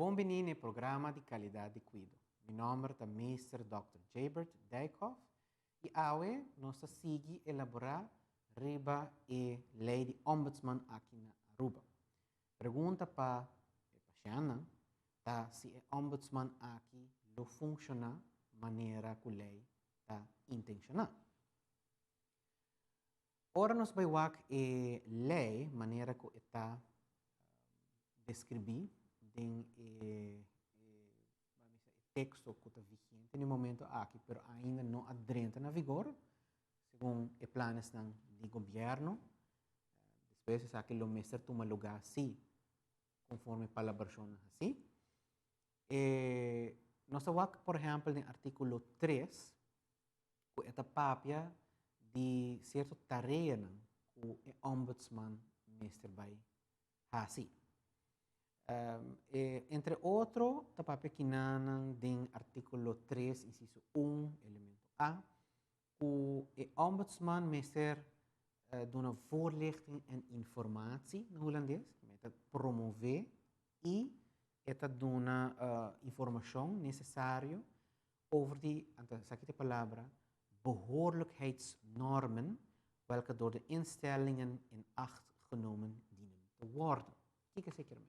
Bon bini na e programa di Calidad di Cuido. Mi nomber ta Meester Dòkter Jabert Dijkhoff y awe nos ta sigui elabora riba e ley di Ombudsman aki na Aruba. Pregunta pa e pashentnan ta si e Ombudsman aki lo funciona manera cu ley ta intenciona. Ora nos bai wak e lei manera ku e ta deskribí den e teksto ku ta vigente na e momento aki pero ainda no a drenta na vigor segun e planesnan di gobièrnu, despues esaki lo mester tuma lugá si konforme palabrashonnan hasí. E nos ta wak por ehèmpel den artíkulo 3 ku e ta papia di sierto tareanan ku e ombudsman mester bai hasi. E entre otro ta papia kinanan den artíkulo 3 insiso 1 elemento A ku e ombudsman mester duna voorlichting en informatie na hulandes, e ta promové i e ta duna informashon nesesario over di, anto esaki ta e palabra, behoorlijkheidsnormen welke door de instellingen in acht genomen dienen te worden. Kiko esei kier men?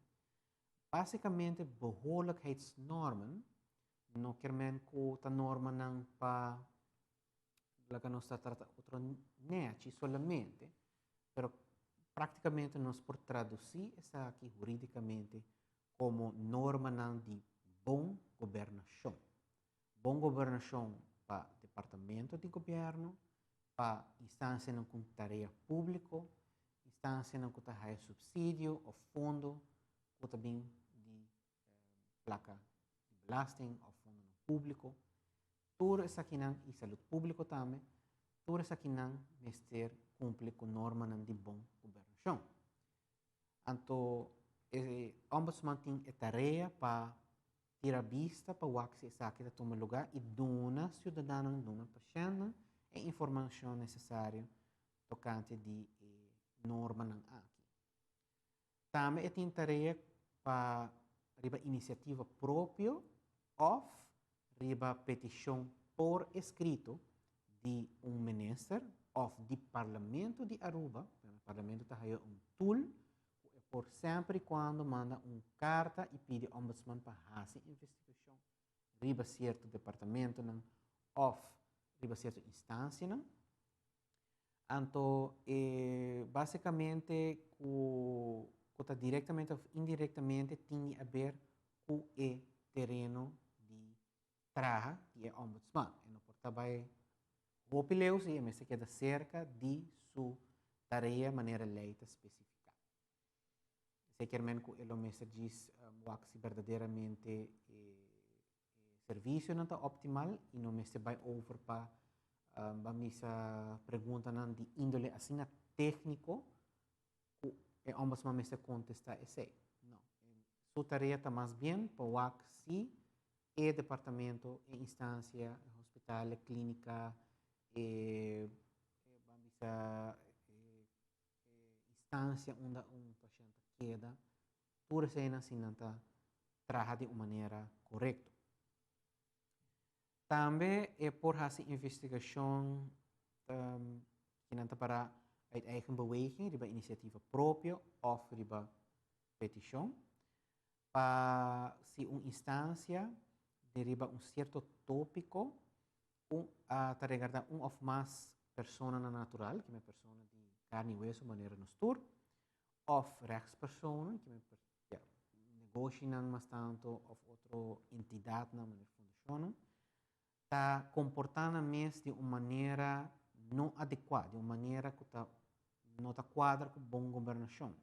Básikamente behoorlijkheidsnormen no kier men ku ta normanan pa laga nos ta trata otro nechi solamente, pero práktikamente nos por tradusí esaki hurídikamente komo normanan di bon gobernashon. Bon gobernashon pa departamento di gobièrnu, pa instansianan ku tarea públiko, instansianan ku ta haya supsidio òf fondo ku ta bin di plaka di belasting òf fondonan públiko. Tur esakinan, i salud públiko tambe, tur esakinan mester kumpli ku normanan di bon gobernashon. Anto e ombudsman tin e tarea pa tira bista pa wak si esaki ta tuma lugá i duna siudadanonan, duna pashèntnan e informashon nesesario tokante di e normanan aki. Tambe e tin tarea pa riba inisiativa propio òf riba petishon por eskrito di un minister òf di Parlamento di Aruba, Parlamento ta haya un tool ku e por semper i kuando manda un karta i pidi Ombudsman pa hasi investigashon riba sierto departamentonan òf riba sierto instansianan. Anto e basikamente ku ku ta direktamente òf indirektamente tin di aber ku e tereno di traha di e ombudsman. E no por ta bai hopi leu si e mester keda serka di su tarea manera lei ta spesifiká. Esei kier men ku e lo mester djis wak si berdaderamente e servisionan ta optimal i no mester bai over pa ban bisa preguntanan di índole asina tékniko ku e ombudsman mester kontestá esei. No. Su tarea ta mas bien pa wak si e departamento, e instansia, e hospital, e klínika, e ban bisa e instansia unda un pashènt ta keda, tur eseinan si nan ta traha di un manera korekto. Tambe e por hasi investigashon ki nan ta para uit eigen beweging, riba inisiativa propio òf riba petishon, pa si un instansia di riba un sierto tópiko un a ta regardá un òf mas personanan natural, ki men persona di karni i weso manera nos tur, òf rechtspersonen, ki men Ja, negoshinan mas tanto of otro entidadnan manera fundacionnan ta comporta nan mes di un manera no adecua, di un manera cu ta no ta cuadra cu bon gobernacion.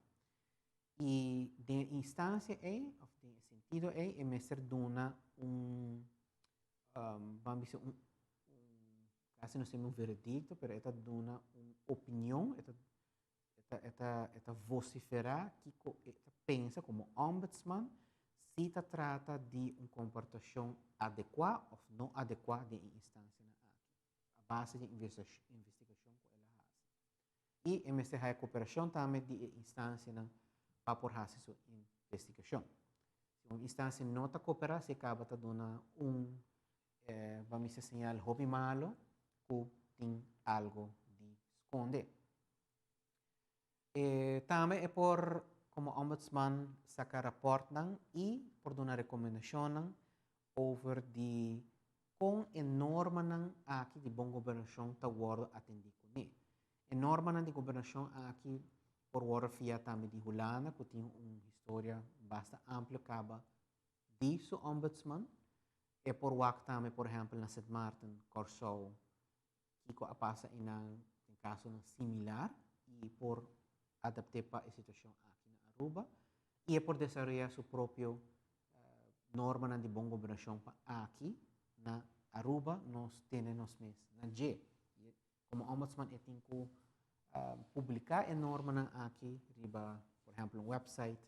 Y den e instancia ey of den e sentido ey e mester duna un ban bisa un casi no semi un veredicto pero e ta duna un opinion, e ta E ta e ta vociferá kiko e ta pensa komo ombudsman si ta trata di un komportashon adekuá òf no adekuá den e instansianan aki, a base di e investigashon ku el a hasi. I e mester haya koperashon tambe di e instansianan pa por hasi su investigashon. Si un instansia no ta koperá, si kaba ta duna un eh, ban bisa señal hopi malo ku tin algo di skonde. E tambe e por komo ombudsman saka rapòrtnan i por duna rekomendashonnan over di kon e normanan aki di bon gobernashon ta wòrdu atendí kuné. E normanan di gobernashon aki por wòrdu fia tambe di Hulanda ku tin un historia basta amplio kaba di su ombudsman. E por wak tambe por ehèmpel na Sint Maarten, Kòrsou, kiko a pasa einan den kasonan similar i por adapt'é pa e situashon aki na Aruba i e por desaroyá su propio normanan di bon gobernashon pa aki na Aruba nos tene nos mes na dje. Komo ombudsman e tin ku publiká e normanan aki riba por ehèmpel un wèpsait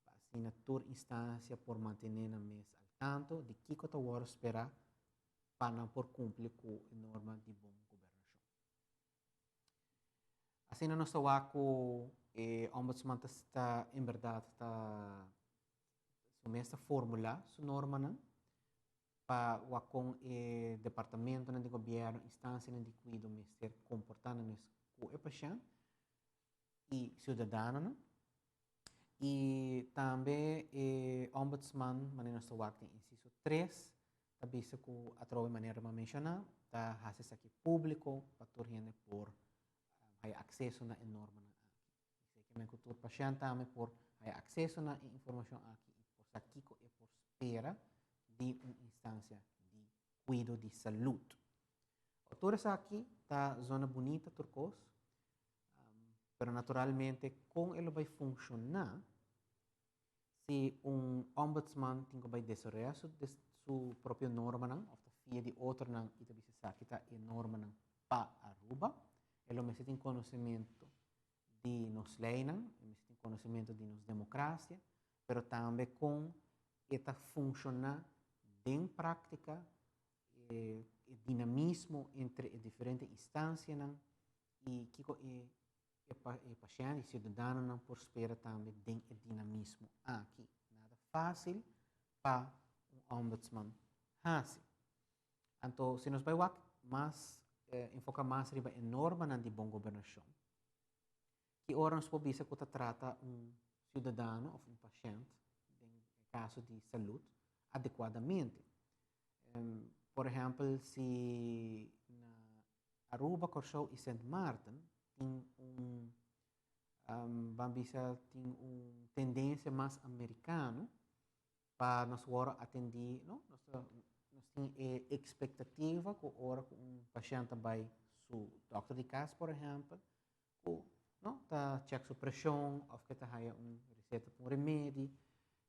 pa asina tur instansia por mantené nan mes al tanto di kiko ta wòrdu sperá pa nan por kumpli ku e norma di bon gobernashon. Asina nos ta wak ku e ombudsman ta ta en bèrdat ta su mes ta formulá su normanan pa wak kon e departamentonan di gobièrnu, instansianan di kuido mester komportá nan mes ku e pashènt i siudadanonan. I tambe e ombudsman, manera nos ta wak den insiso 3, ta bisa ku atrobe manera mi a menshoná, ta hasi esaki públiko pa tur hende por haya akseso na e normanan aki. Esei ke men ku tur pashènt tambe por haya akseso na e informashon aki i por sa kiko e por spera di un instansia di kuido di salud. Tur esaki ta zona bunita tur kos, Pero naturalmente kon e lo bai funshoná si un ombudsman tin ku bai desaroyá su su propio normanan òf ta fia di otronan i ta bisa esaki ta e normanan pa Aruba. E lo mester tin konosementu di nos leinan, e mester tin konosementu di nos demokrasia, pero tambe kon e ta funshoná den práktika, e dinamismo entre e diferente instansianan i kiko e e pashènt i siudadanonan por spera tambe den e dinamismo aki. Nada fásil pa un ombudsman hasi. Anto si nos bai wak mas enfoká mas riba e normanan di bon gobernashon, ki ora nos por bisa ku ta trata un siudadano òf un pashènt den e kaso di salud adekuadamente? Por ehèmpel si na Aruba, Kòrsou i Sint Maarten tin un ban bisa tin un tendensia mas amerikano pa nos wòrdu atendí, no? Nos ta nos tin e ekspektativa ku ora ku un pashènt ta bai su dòkter di kas por ehèmpel ku no ta chèk su preshon òf ke ta haya un reseta pa un remedi,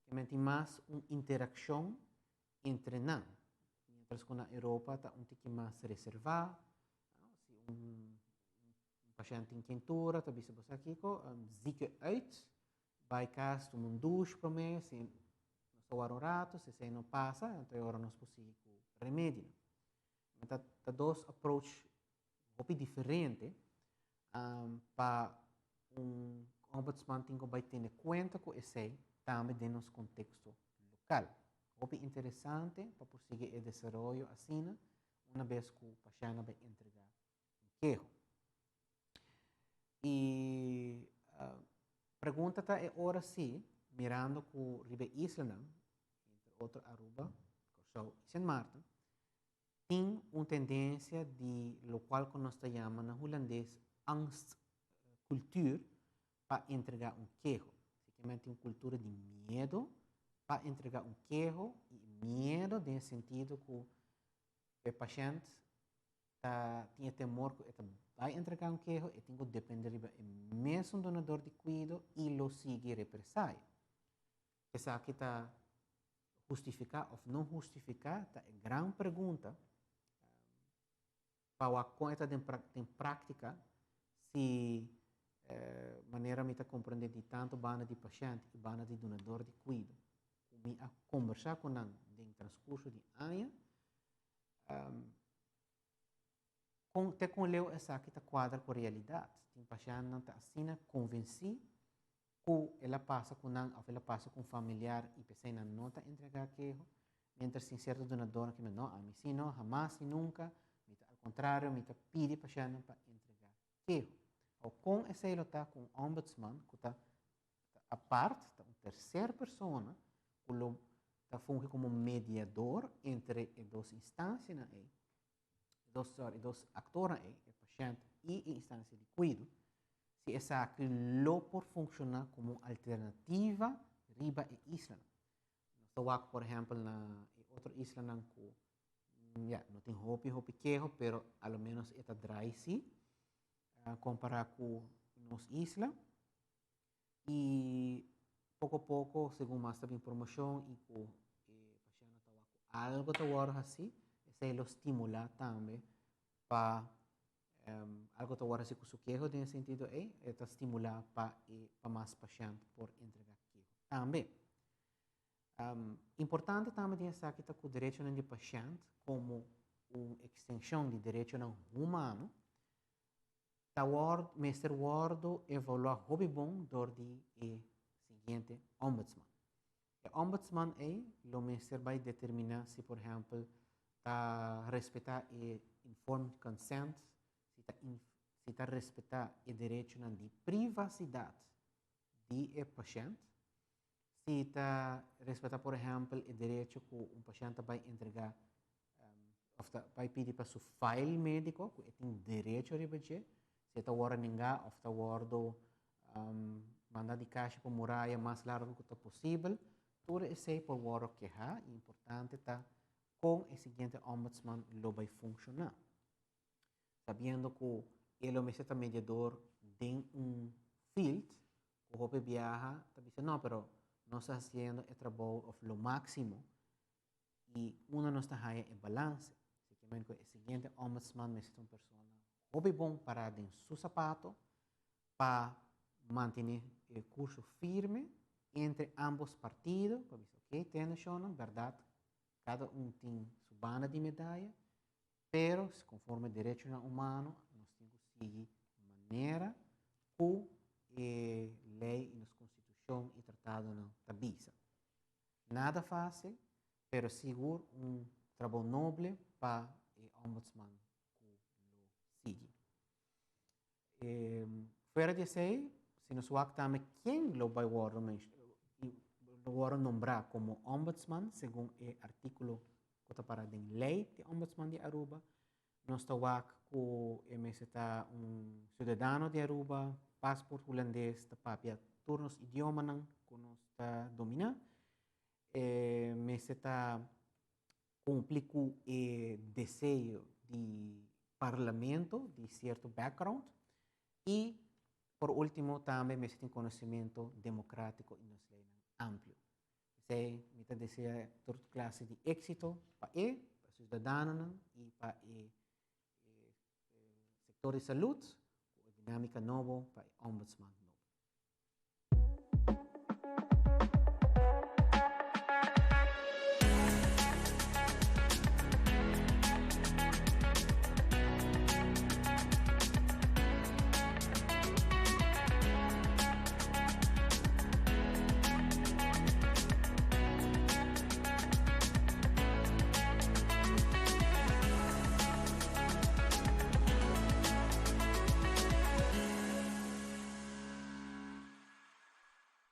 ke men tin mas un interakshon entre nan. Mientras ku na Europa ta un tiki mas reservá, si un pashènt tin kentura ta bisa bo sa kiko, zieke uit, bai kas tuma un dush promé, si nos ta wara un ratu, si esei no pasa, anto e ora nos por sigui ku remedinan. Ta ta dos approach hopi diferente pa un ombudsman tin ku bai tene kuenta ku esei tambe den nos konteksto lokal. Hopi interesante pa por sigui e desaroyo asina una bes ku pashèntnan bai entregá un keho. I pregunta ta e ora si, mirando ku riba e islanan, entre otro Aruba, Kòrsou i Sint Maarten, tin un tendensia di lokual ku nos ta yama na hulandes angstcultuur pa entregá un keho. Así ke men tin un kultura di miedo pa entregá un keho i miedo den e sentido ku e pashènt ta tin e temor ku e ta bai entregá un keho, e tin ku dependé riba e mesun dunador di kuido i lo sigui represaya. Esaki ta hustifiká òf no hustifiká ta e gran pregunta pa wak kon e ta den den práktika si manera mi ta komprendé di tantu banda di pashènt i banda di dunador di kuido ku mi a kombersá ku nan den transkurso di aña kon te kon leu esaki ta kuadra ku realidat. Tin pashèntnan ta asina konvensí. ku el a pasa ku nan òf el a pasa ku un familiar i p'esei nan no ta entregá keho, miéntras tin sierto dunadónan ku no, ami sí no, hamas i nunka, mi ta al kontrario, mi ta pidi pashèntnan pa entregá keho. Awor kon esei lo ta ku un ombudsman ku ta apart, ta un terser persona ku lo ta fungi komo mediador entre e dos instansianan ei, e dos, sorry, e dos aktornan ei, e pashènt i e instansia di kuido, si esaki lo por funshoná komo un alternativa riba e islanan. Nos ta wak por ehèmpel na e otro islanan ku ya, no tin hopi hopi keho, pero a lo ménos e ta drai sí, kompará ku nos isla. I poko poko, segun mas ta bin promoshon i ku e pashèntnan ta wak ku algo ta wòrdu hasí, esei lo stimulá tambe pa algo ta wòrdu hasí ku su keho den e sentido ei, e ta stimulá pa e pa mas pashènt por entregá keho tambe. Importante tambe den esaki ta ku derechonan di pashènt komo un ekstenshon di derechonan humano ta wòrdu mester wòrdu evaluá hopi bon dor di e siguiente ombudsman. E ombudsman ei lo mester bai determiná si por ehèmpel ta respetá e informed consent, si ta si ta respetá e derechonan di privasidat di e pashènt, si ta respetá por ehèmpel e derecho ku un pashènt ta bai entregá òf ta bai pidi pa su file médiko ku e tin derecho riba dje, si e ta wòrdu nengá òf ta wòrdu manda di kashi pa muraya mas largu ku ta posibel, tur esei por wòrdu kehá i importante ta kon e siguiente ombudsman lo bai funshoná. Sabiendo ku e lo mester ta mediador den un field ku hopi biaha ta bisa no pero nos ta hasiendo e trabou of lo máksimo i unda nos ta haña e balanse. Así ke men ku e siguiente ombudsman mester ta un persona hopi bon pará den su sapato pa mantené e kurso firme entre ambos partido pa bisa ok tende shonnan bèrdat kada un tin su banda di medaya Pero, konforme derechonan humano, nos tin ku sigui manera ku e lei i nos konstitushon i tratadonan ta bisa. Nada fásil, pero sigur un trabou noble pa e ombudsman ku lo sigui. Fuera di esei, si nos wak tambe ken lo bai wòrdu lo wòrdu nombrá komo ombudsman segun e artíkulo ku ta para den lei di ombudsman di Aruba, nos ta wak ku e mester ta un siudadano di Aruba, pasport hulandes, ta papia tur nos idiomanan ku nos ta dominá, e mester ta Cumpli cu e deseo di Parlamento di cierto background y por ultimo tambe mester tin conocimento democratico y nos leynan amplio. P'esey mi ta desea tur clase di exito pa e, pa ciudadanonan y pa e sector di salud cu e dinamica nobo pa e Ombudsman nobo.